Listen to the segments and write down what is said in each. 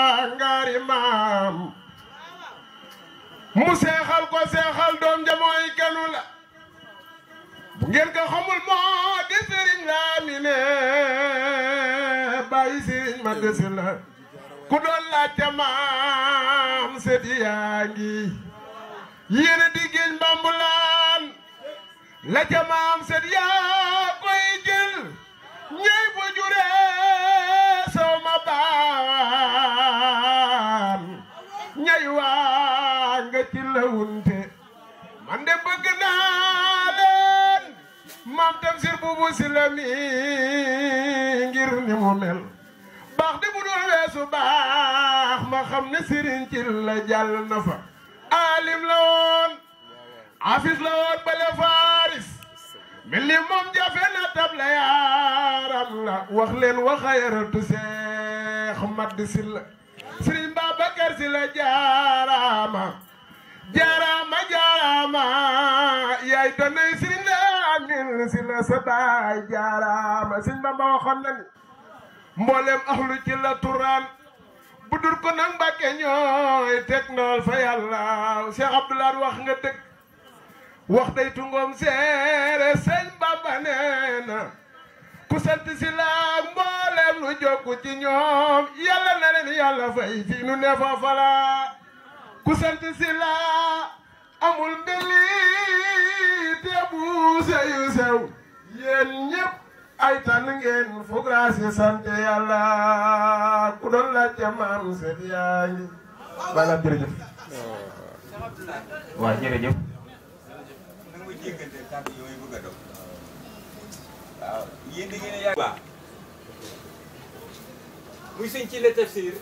ngaari maam mu seexal ko seexal doom ja mooy kanu la bu ngeen ko xamul moo di sëriñ Laamine bàyyi sëriñ ma desi la ku doon laajte maam seti yaa ngi yéene di géej Mbambulaan la ca maam set yaa koy jël ñey bu juree soo ma baan ñay waa nga ci lawunte man de bëgg naa leen maam Tamsir Buubu Silla mi ngir ni mu mel baax di bu dul weesu baax ma xam ne sëriñ ci la jàll na fa alim la woon afis la woon bale faris mel ni moom jafe na tabla yaaram la wax leen waxayaratu Seex Madi Silla Sëriñ Babacar Silla jaaraama jaaraama jaaraama yaay doonay Sëriñ Lamin Silla sa baay jaaraama Sëriñ Bamba waxoon na ni mboolem axlu ci la turaan bu dur ko nag Mbàkke ñooy teg ndool fa yàlla Cheikh Abdoulaye wax nga dëgg wax day tungoom seere sëñ Bamba nee na ku sant Silla mboolem lu jokku ci ñoom yàlla na leen yàlla fay fii nu ne fa fala ku sant Silla amul mbeli te bu seyu sew yéen ñëpp ay tànn ngeen foog laa si sant yàlla ku doon laajte maam set yaa ngi bala jërëjëf waaw jërëjëf jéggante kàddu yooyu bëgg a dog waaw yéen da ngeen a yàgg baax muy sëñ ci la tafsir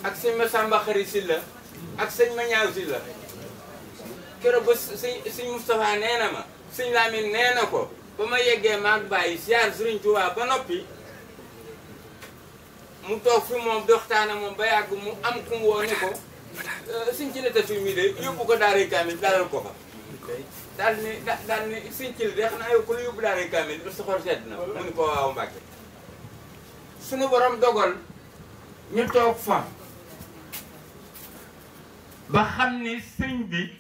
ak sëñ Masamba Xari Silla ak sëñ Mañaaw Silla keroog ba sëñ Moustapha nee na ma sëñ Lamine nee na ko ba ma yeggee maag bàyyi siyaar Sëriñ Tuubaa ba noppi mu toog fi moom di waxtaan ak moom ba yàgg mu am ku mu woo ni ko sëñ ci la tafsir mi de yóbbu ko daaray kaamil dalal ko fa daal ni sëñ ci la de xanaa yow ku la yóbbu daaray kaamil du sa xol sedd na mu ni ko waaw Mbàkke suñu borom dogal ñu toog fa ba xam ni sëñ bi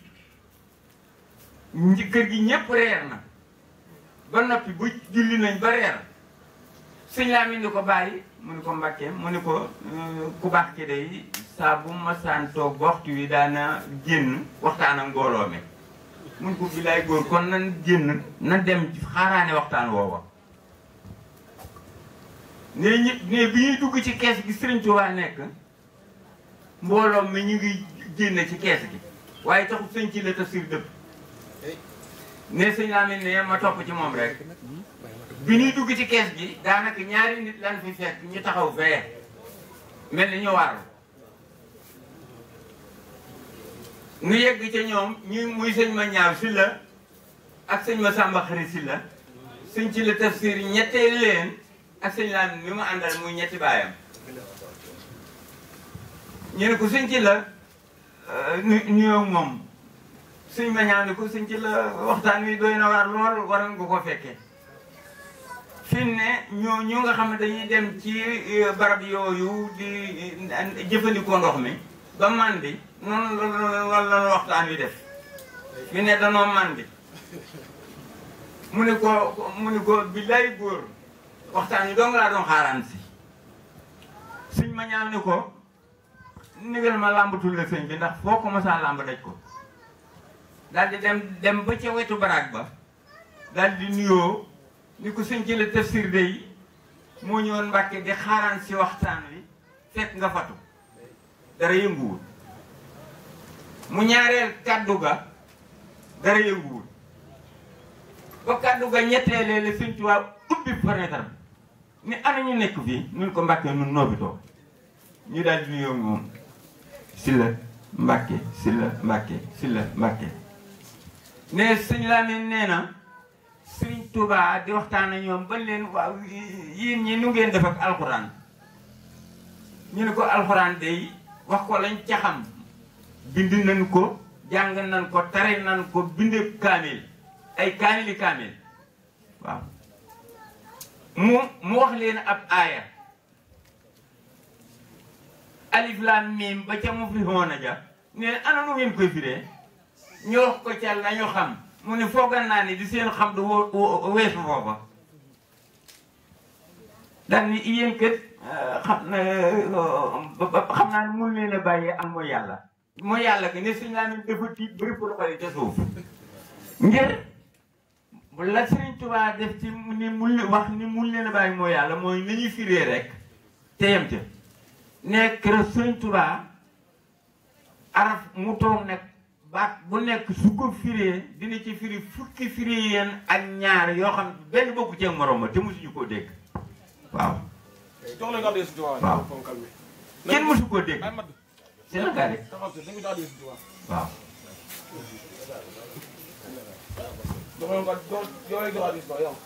kër gi ñëpp reer na ba noppi bu julli nañ ba reer sëñ Lamin ni ko bàyyi mu ni ko Mbàkke mu ni ko ku baax ki day saa bu masaan toog ba waxtu wi daana génn waxtaan ak mbooloo mi mun ko bilaay góor kon nan génn na dem xaaraane waxtaan woowa ne bi ñuy dugg ci kees gi Sëriñ Tuubaa nekk mbooloo mi ñu ngi génn ci kees gi waaye taxul sëñ ci la tafsir dëpp ne sëñ Lamin ne ma topp ci moom rek bi ñuy dugg ci kees gi daanaka ñaari nit lan fi fekk ñu taxaw fee mel ni ñu waaru nu yegg ca ñoom ñu muy sëñ ma ñaaw Silla ak sëñ ma Samba Xari Silla sëñ ci la tafsir ñetteel leen ak sëñ Lamin mi ma àndal muy ñetti baayam ñu ne ko sëñ ci la nuyoo moom sëñ ma ñaaw ni ko sëñ ci la waxtaan wi doy na waar lool war nga ko fekkee fi ne ñu nga xam ne dañuy dem ci barab yooyu di jëfandikoo ndox mi ba mandi noonu la waxtaan wi def fi ne danoo mandi mu ne ko billaay góor waxtaan wi doo nga laa doon xaaraan si sëñ ma ñaaw ni ko nigal ma làmbatul la sëñ bi ndax foo ko masaa làmb daj ko daal di dem ba ca wetu baraag ba daal di nuyoo ni ko sëñ ci la tafsir day moo ñëwoon Mbàkke di xaaraan si waxtaan wi fekk nga fatu dara yënguwul mu ñaareel kàddu ga dara yënguwul ba kàddu ga ñetteelee la sëñ Tuubaa ubbi fenêtre ni ana ñu nekk fii ñun ko Mbàkke nun noo fi toog ñu daal di nuyoo moom Silla Mbàkke Silla Mbàkke Silla Mbàkke ne sëñ Lamin nee na Sëriñ Tuubaa di waxtaan ak ñoom ba leen waaw yéen ñi nu ngeen def ak alxuraan ñu ne ko alxuraan day wax ko lañ ca xam bind nañ ko jàng nañ ko tare nañ ko bind kaamil ay kaamil waaw mu wax leen ab aaya alif laam miim ba ca mu fi xoona ja ne ana nu ngeen koy firee ñu wax ko ca la ñu xam mu ne foogal naa ni di seen xam du weesu foofa daal ni yéen kët xam naa ne mun leen a bàyyee am mooy yàlla gi ne suñ laa ne dafa tiit bëri pour xale ca suuf ngir la Sëriñ Tuubaa def ci ni mun wax ni mun leen a bàyyi mooy yàlla mooy ni ñuy firee rek te yem ca nekk Sëriñ Tuubaa araf mu toog nag baat bu nekk su ko firee dina ci firi fukki firi yéen ak ñaar yoo xam benn bokku ci morom ma te mosuñu koo dégg waaw waaw kenn mosu koo dégg c'est la gare waaw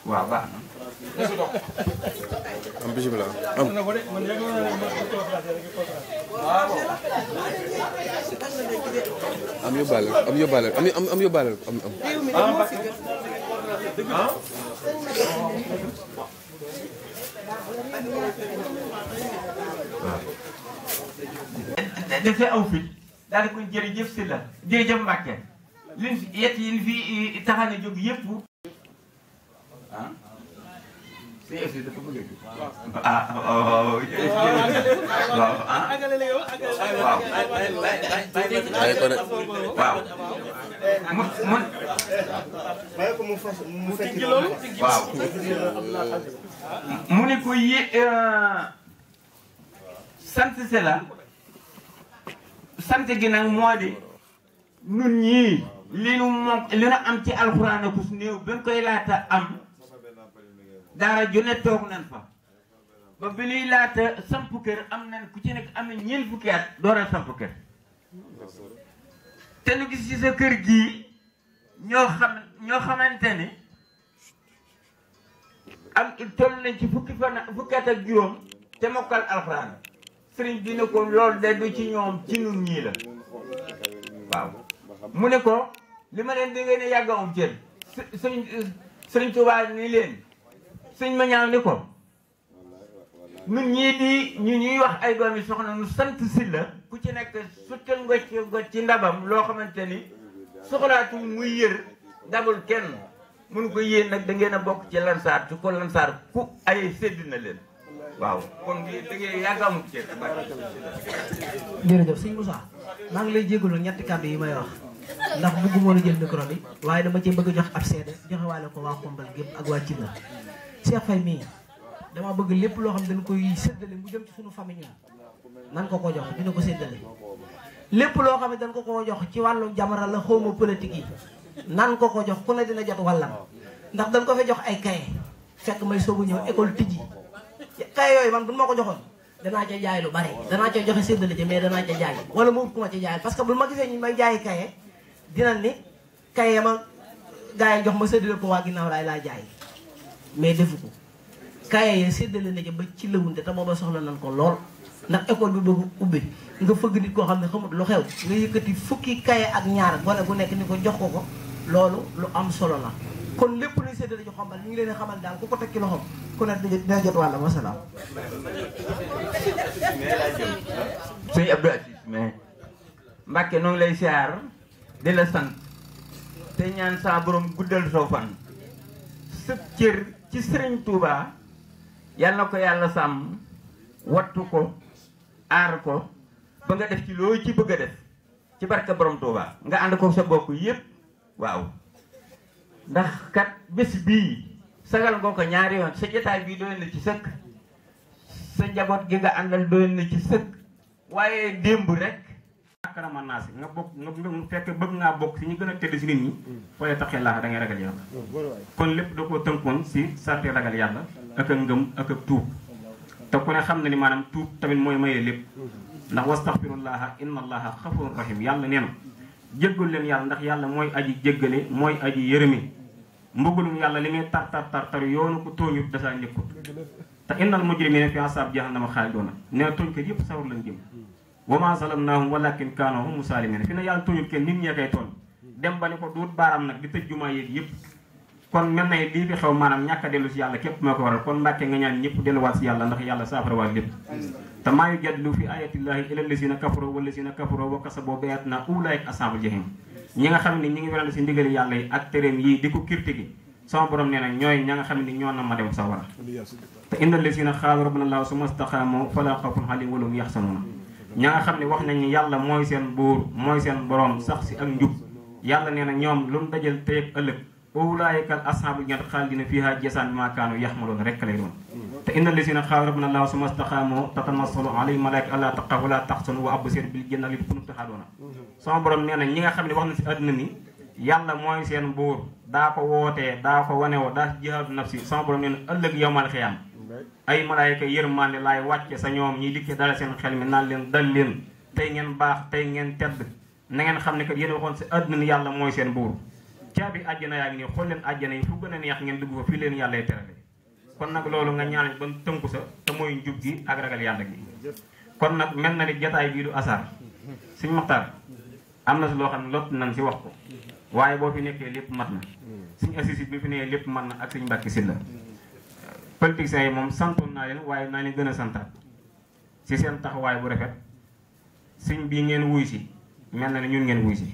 waaw baax na am bisimilah am yóbbaale dafay aw fit daal di ko jërëjëf si la jërëjëf Mbàkke liñ yett yi fi taxane jóg yëpp ah si aussi dafa bëgg ah waaw mu ne ko sant si la sant gi nag moo di nun ñii li nu am ci alxuraan ak su néew ba koy laata am daara ju ne toog nan fa ba bi ñuy laata samp kër am nañ ku ci nekk am na ñeent fukki at door a samp kër te nu gis ci sa kër gii ñoo xamante ne am toll nañ ci fukki at ak juróom te mokkal alxuraan sëriñ bi ne ko loolu de du ci ñoom ci nun ñii la waaw mu ne ko li ma leen di ngeen yàgg am cër sëriñ Tuubaa ni leen sëñ ma ñaaw ni ko nun ñii di ñu ñuy wax ay doomi soxna nu sant si la ku ci nekk suttal ngoj ci ndabam loo xamante ni soxlaatu muy yër dabul kenn mun ko yéen nag da ngeen a bokk ci lansaar su ko lansaar ku ay sédd na leen waaw kon da ngeen yàgg amul cër jërëjëf sëñ Moussa maa ngi lay jégalu ñetti kàddu yi may wax ndax bëgguma a jël micro bi waaye dama ci bëgg a jox ab seede joxe waale ko waa Xombal gépp ak waa Cina Cheikh Faye mii dama bëgg lépp loo xam ne dañ koy séddale mu jëm ci suñu famille ñun nan ko jox dina ko séddale lépp loo xam ne dañ ko jox ci wàllu jamara la xawma politique yi nan ko jox ku ne dina jot wàllam ndax dañ ko fa jox ay kaye fekk may soogu ñëw école tijji kaye yooyu man bu ma ko joxoon danaa ca jaay lu bari danaa ca joxe séddale ci mais danaa ca jaay wala mu ut ku ma ci jaay parce que bu ma gisee ñu may jaay kaye dina ni kaye ma gars yi jox ma séddale ko waa ginnaaw laay laa jaay mais defu ko kaye yi séddale na ca ba ci lëwunte te booba soxla nan ko lool ndax école bi bëgg ubbi nga fëgg nit koo xam ne xamut lu xew nga yëkkati fukki kaye ak ñaar gone gu nekk ni ko jox ko loolu lu am solo la kon lépp luy séddale ci Xombal ñu ngi leen xamal daal ku ko teg ci loxoom ku ne dina jot wàlla wasalaam. sëñ Abdou Aziz mais Mbàkke noo ngi lay siyaar di la sant te ñaan saa borom guddal soo fan sëb cër ci Sëriñ Tuubaa yàlla na ko yàlla sàmm wattu ko aar ko ba nga def ci loo ci bëgg a def ci barka borom Tuubaa nga ànd ko sa bokk yépp waaw ndax kat bés bii sagal nga ko ñaari yoon sa jotaay bii doy na ci sëkk sa njaboot gi nga àndal doy na ci sëkk waaye démb rek akarama naa si nga bokk nga fekk bëgg ngaa bokk si ñu gën a tëdd si nit ñi fooy taxee laax da ngay ragal yàlla kon lépp da koo tënkoon si sarti ragal yàlla ak a ngëm ak a tuub te ku ne xam na ni maanaam tuub tamit mooy mayee lépp ndax wastaxfirullaha inna allaha xafurun rahim yàlla nee na jéggal leen yàlla ndax yàlla mooy aji jéggale mooy aji yërëmi mbugalum yàlla li muy tar yoonu ko tooñut dasaa nekkut te innal mujrimina fi asaab jahannama xaalidoona nee na tooñ kat yëpp sawar lañ jëm wa ma zalamnaahum walakin kaanu hum saalimiin fi ne yàlla tooñut kenn nit ñee koy tooñ dem ba ne ko duut baaraam nag di tëj jumaa yeeg yëpp kon mel na lii fi xew maanaam ñàkk a dellu si yàlla képp moo ko waral kon Mbàkke nga ñaan ñëpp delluwaat si yàlla ndax yàlla saafara waat lépp te maa yu jadlu fi ayatillahi ila lazina kafaro wala lazina kafaro wa kasabo bayatna ulaika ashabul jahim ñi nga xam ne ñi ngi werante si ndigali yàlla yi ak tereem yii di ko kirtigi sama borom nee na ñooy ña nga xam ne ñoo na ma dem sawara te inna lazina xaalu rabbana allah summa staqaamu fala xawfun alayhim wala hum yaxzanuuna ña nga xam ne wax nañ ni yàlla mooy seen buur mooy seen borom sax si ak njub yàlla nee na ñoom lu mu dajal tey ak ëllëg ulaa'ika ashaabul jannati xaalidina fiihaa jazaa'an bimaa kaanu yaxmaluun rekk lay doon te inna lazina xaalu rabbana allah summa staqaamu tatanazzalu alayhim malaa'ikatu allaa taxaafu wa laa tahzanu wa abshiru bil jannati allatii kuntum tuu'aduuna sama borom nee na ñi nga xam ne wax na si àdduna ni yàlla mooy seen buur daa ko wootee daa ko wanewoo daa si jihaadu nafsi sama borom nee na ëllëg yawmal xiyaam ay malaayika yërmande laay wàcce sa ñoom ñiy dikkee dala seen xel mi naan leen dal leen tey ngeen baax tey ngeen tedd na ngeen xam ne kat yéen waxoon si àdduna ni yàlla mooy seen buur caabi àjjana yaa ngi nii xool leen àjjana yi fu gën a neex ngeen dugg fa fii leen yàlla y terale kon nag loolu nga ñaan ba tënku sa te mooy njub gi ak ragal yàlla gi kon nag mel na ni jataay bii du asaar suñ maxtaar am na si loo xam ne lott nañ si wax ko waaye boo fi nekkee lépp mat na suñ assisi bi fi nee lépp mat na ak suñ Mbàkke Sylla politiciens yi moom santoon naa leen waaye naa leen gën a santaat si seen taxawaay bu rafet suñ bii ngeen wuy si mel na ne ñun ngeen wuy si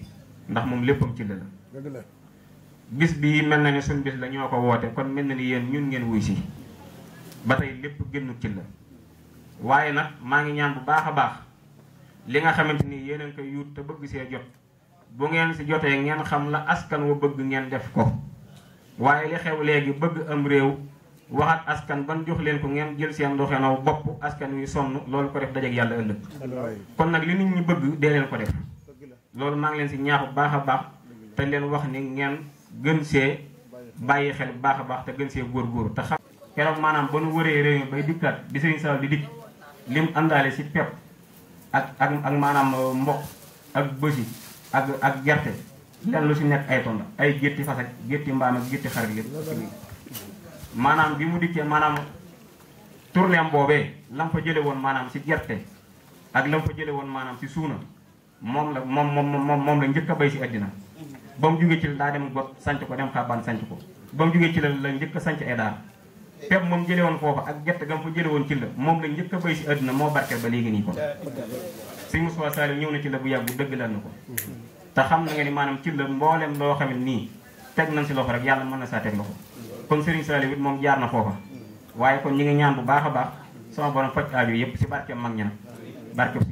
ndax moom léppam ci la bis bii mel na ne suñ bis la ñoo ko woote kon mel na ni yéen ñun ngeen wuy si ba tey lépp génnut ci la waaye nag maa ngi ñaan bu baax a baax li nga xamante ni yéen a ngi koy yuut te bëgg see jot bu ngeen si jotee ngeen xam la askan wa bëgg ngeen def ko waaye li xew léegi bëgg am réew waxat askan ban jox leen ko ngeen jël seen doxeenaw bopp askan wi sonn loolu ko def dajeeg yàlla ëllëg kon nag li nit ñi bëgg dee leen ko def loolu maa ngi leen si ñaax bu baax a baax te leen wax ni ngeen gën see bàyyi xel bu baax a baax te gën see góorgóorlu te xam keroog maanaam ba nu wëree réew mi bay dikkaat di Sëriñ Sall di dikk lim àndaale si pepp ak maanaam mboq ak bësi ak gerte lenn lu si nekk ay tonda ay gétti fas ak gétti mbaam ak gétti xarit lépp maanaam bi mu dikkee maanaam tournéem boobee lam fa jële woon maanaam si gerte ak lam fa jële woon maanaam si suuna moom la njëkk a bay si àddina ba mu jógee ci la daa dem got sanc ko dem xaabaan sanc ko ba mu jógee ci la njëkk a sanc ay daar pepp moom jële woon foofa ak gerte gam fa jële woon ci la moom la njëkk a bay si àddina moo barkeel ba léegi nii kon si Moussa Sall ñëw na ci la bu yàggu dëgg lan na ko te xam na nga ni maanaam ci la mboolem loo xam ne nii teg nañ si loxo rek yàlla mën na saa teg loxo kon Serigne Saliou it moom jaar na foofa waaye kon ñi ngi ñaan bu baax a baax sama borom faj aajo yëpp si barkeem mag ña nag barkeem